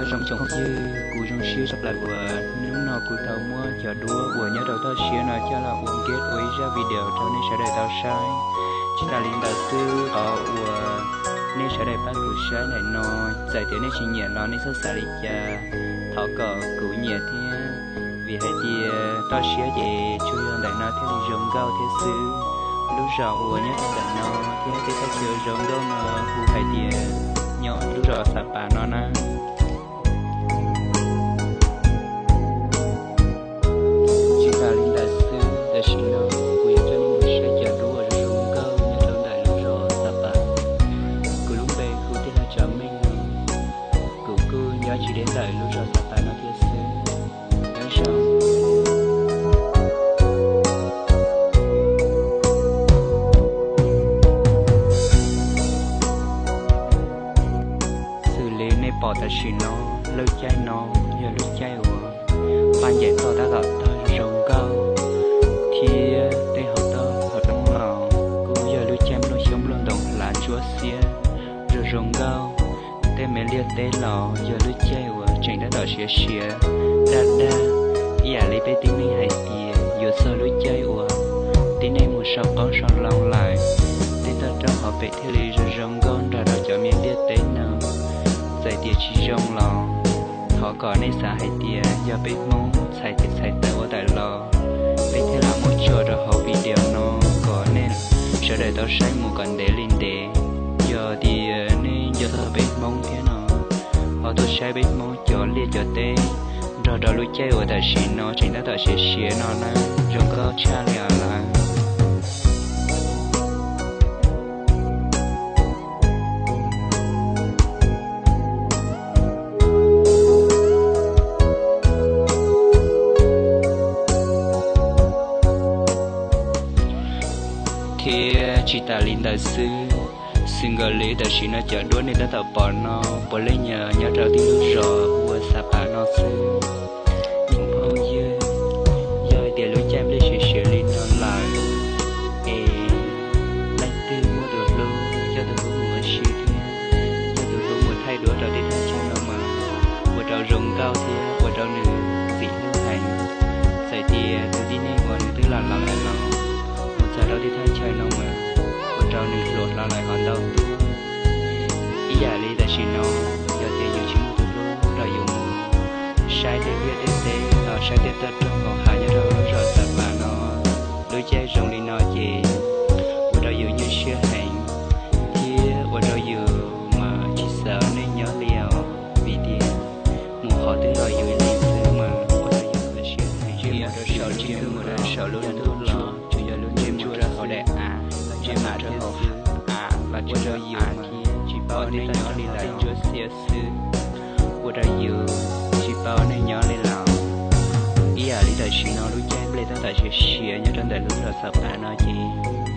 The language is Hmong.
Tsoom phooj ywg, kuv zoo siab tshaj plaws uas hnub no kuv tau muab cov duab uas nyob rau toj siab no coj los ua nkej ua ib zaj video rau nej sawv daws tau saib. Tsis tas li ntawd xwb, qhov uas nej sawv daws pab kuv saib ntawm no, txawm tias nej tsis nyiam los nej txhob xav li cas, thov kom kuv nyiam thiab, vim hais tias toj siab ces tsuas yog ntawm no thiaj li zoo nkauj thiab xwb. Lub zos uas nyob rau ntawm no thiab tej thaj chaw zoo nkauj no hu hais tias nyob lub zos Xav Pas no na. Tsis tas li ntawd xwb, tam sim no kuv yuav coj nej mus saib cov duab uas zoo nkauj nyob rau ntawm lub zos Xav Pas. Kuv lub npe hu tij laug Tsav Meej no, kuv kuj nyob tsis deb ntawm lub zos Xav Pas no thiab xwb. Nyob zoo. Xws li nej pom tam sim no, lub caij no yog lub caij uas paj ncaim toj tab tom tog zoo nkauj, thiab tej hauv toj hauv roob los kuj yog lub caij nplooj xyoob nplooj ntoo hlav ntsuab xiab zoo zoo nkauj. Tej me liaj teb los yog lub caij uas tseem tab tom siav siav daj daj, ib yam li peb tib neeg hais tias yuav txog lub caij uas tib neeg mus sau qoob sau loo lawm, tej toj roob hauv pes thiaj li zoo zoo nkauj nrog rau cov me liaj teb no. Txawm tias tsis zoo los thov kom nej xav hais tias yog peb Hmoob txhais tes txhais taw ua tawm los, peb thiaj los muab tso rau hauv video no kom nej sawv daws tau saib mus kom ntev li ntev. Yog tias nej nco txog peb Hmoob thiab no, ho tuaj saib peb Hmoob cov liaj cov teb nrog rau lub caij uas tam sim no tseem tab tom siav siav no na, zoo nkauj tshaj li os lawm. Thiab tsis tas li ntawd xwb, xws nkaus li tam sim no cov duab nej tab tom pom no puav leej yog nyob rau tib lub zos hu ua Xav Pas no xwb. Tsoom phooj ywg, yog hais tias lub caij nplej siav siav li no lawm es leej twg muaj tus hlub, coj tus hlub mus ua si thiab coj tus hlub mus thaij duab rau tej thaj chaw no mas ua rau zoo nkauj thiab ua rau nws ntxim hlub heev. Txawm tias tus tib neeg uas nws twb los laus lawm los mus txog rau tej thaj chaw no mas ua rau nws hluas hlo lawm ho ntau tuaj. Ib yam li tam sim no, yog tias yus tsis muaj tus hlub nrog yus mus saib tej liaj tej teb los saib tej toj roob hauv hav nyob rau lub zos Xav Pas no, lub caij zoo li no ces ua rau yus nyuaj siab heev thiab ua rau yus mas tsis xav ua neej nyob li os, vim tias mus qhov twg los yus ib leeg xwb mas ua rau yus kho siab heev. Ntsia mus rau saum, ntsia mus rau saum lub ntuj los tsuas yog lub ntsej muag rau hauv daim av, ntsia mus rau hauv av los tsuas yog yus thiab tsis paub ua neej nyob li lawm, ntsuab xiab xwb, ua rau yus tsis paub ua neej nyob li lawm. Ib yam li tam sim no lub caij nplej tab tom siav siav nyob rau ntawm lub zos Xav Pas no ces